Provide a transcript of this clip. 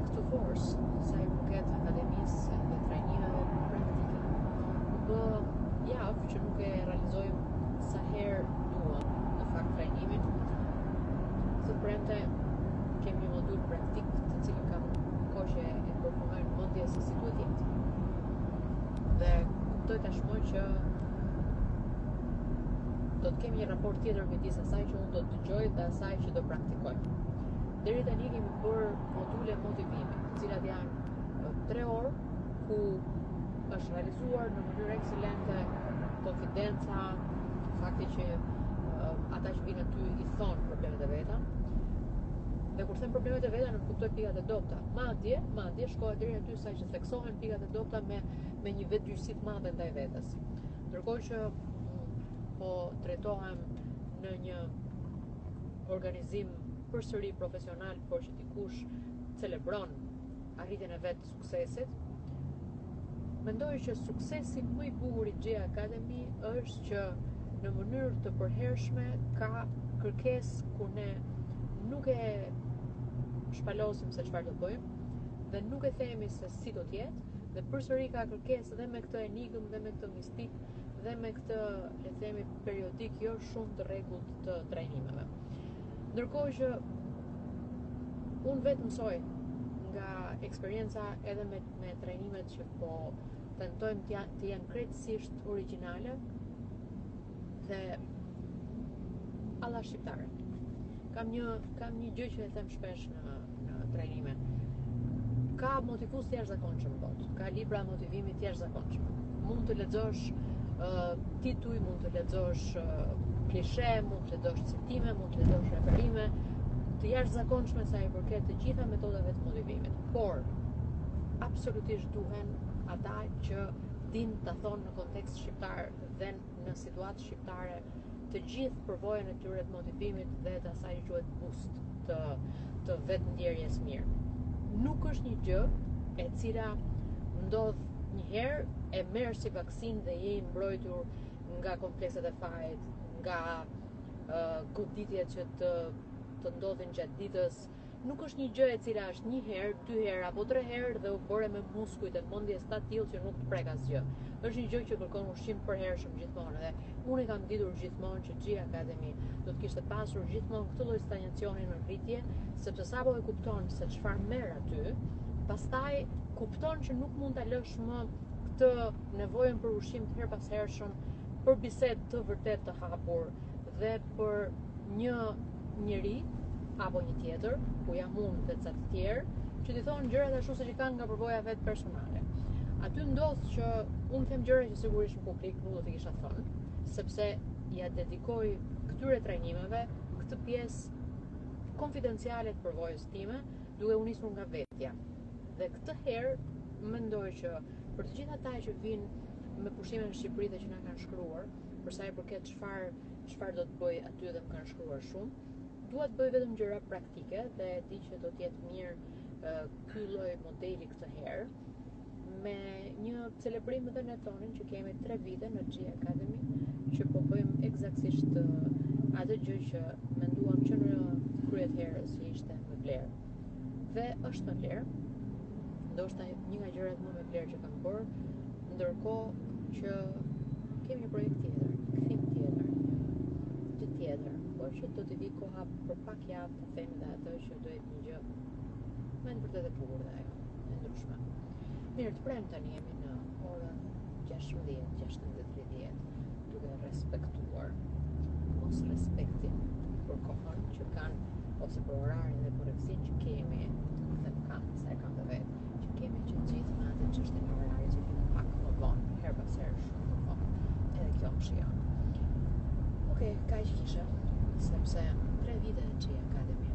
Back to force, sa i përket akademisë dhe trajnimeve praktike. U bë javë që nuk e realizojmë sa herë duam në fakt trajnimin. Këtë premte kemi një modul praktik të cilin kam kohë që e përpunoj në mendje se si duhet jetë. Dhe kuptoj tashmë që do të kemi një raport tjetër midis asaj që unë do të dëgjoj dhe asaj që do praktikoj. Deri tani kemi bërë module motivimi, të cilat janë 3 orë ku është realizuar në mënyrë ekselente konfidenca, fakti që ata që vinë aty i thonë problemet e veta. Dhe kur them problemet e veta, nënkuptoj pikat e dobta. Madje, madje shkohet deri aty sa që theksohen pikat e dobta me me një vetëgjyqësi të madhe ndaj vetes. Ndërkohë që mm, po drejtohem në një organizim përsëri profesional, por që dikush celebron arritjen e vet të suksesit. Mendoj që suksesi më i bukur i G Academy është që në mënyrë të përhershme ka kërkesë kur ne nuk e shpalosim se çfarë do bëjmë dhe nuk e themi se si do të jetë dhe përsëri ka kërkesë dhe me këtë enigmë dhe me këtë mistikë dhe me këtë, le të themi, periodik jo shumë të rregullt të trajnimeve. Ndërkohë që unë vetë mësoj nga eksperienca edhe me me trajnimet që po tentojmë të janë, të jenë krejtësisht origjinale dhe alla shqiptare. Kam një kam një gjë që e them shpesh në në trajnime. Ka motivues të jashtëzakonshëm në botë, ka libra motivimi të jashtëzakonshëm. Mund të lexosh uh, tituj, mund të lexosh uh, klishe, mund të lexosh citime, mund të lexosh referime të jashtëzakonshme sa i përket të gjitha metodave të motivimit. Por absolutisht duhen ata që din ta thonë në kontekst shqiptar dhe në situatë shqiptare të gjithë përvojën e tyre të motivimit dhe të asaj që quhet boost të të vetëndjerjes mirë. Nuk është një gjë e cila ndodh një herë e merr si vaksinë dhe je i mbrojtur nga komplekset e fajit, nga uh, goditjet që të të ndodhin gjatë ditës, Nuk është një gjë e cila është një herë, dy herë apo tre herë dhe u bëre me muskujt e mendjes të atillë që nuk të prek asgjë. Është një gjë që kërkon ushqim të përhershëm gjithmonë dhe unë e kam ditur gjithmonë që G Academy do të kishte pasur gjithmonë këtë lloj stanjacioni në rritje, sepse sapo e kupton se çfarë merr aty, pastaj kupton që nuk mund ta lësh më këtë nevojën për ushqim të herëpashershëm, për bisedë të vërtetë të hapur dhe për një njeri apo një tjetër, ku jam unë dhe ca të tjerë, që t'i thonë gjërat ashtu siç i kanë nga përvoja vetë personale. Aty ndodh që unë them gjëra që sigurisht në publik nuk do t'i kisha thënë, sepse ia dedikoj këtyre trajnimeve këtë pjesë konfidenciale të përvojës time, duke u nisur nga vetja. Dhe këtë herë mendoj që për të gjithë ata që vijnë me pushime në Shqipëri dhe që na kanë shkruar, për sa i përket çfarë çfarë do të bëj aty dhe më kanë shkruar shumë. Dua të bëj vetëm gjëra praktike dhe e di që do të jetë mirë ky lloj modeli këtë herë me një celebrim edhe ne tonin që kemi 3 vite në G Academy që po bëjmë ekzaktësisht atë gjë që menduam që në krye të herës që ishte me vlerë. Dhe është me vlerë. Ndoshta një nga gjërat më me vlerë që kam bërë, ndërkohë që kemi një projekt tjetër, një kthim tjetër, një gjë tjetër, por që do t'i vi koha për pak javë të themi dhe atë që do jetë një gjë me të vërtetë e bukur dhe ajo, e ndryshme. Mirë, të premten tani jemi në orën 16, 16.30, duke respektuar mos respektin për kohën që kanë ose për orarin dhe korrektësinë që kemi, kur them kanë, se e kam dhe vetë, që kemi që të gjithë me atë çështjen e orarit që vjen pak më vonë, herë pas here shumë më vonë. Edhe kjo më shijon. Okej, okay, kaq kisha, sepse 3 vite në G Academy.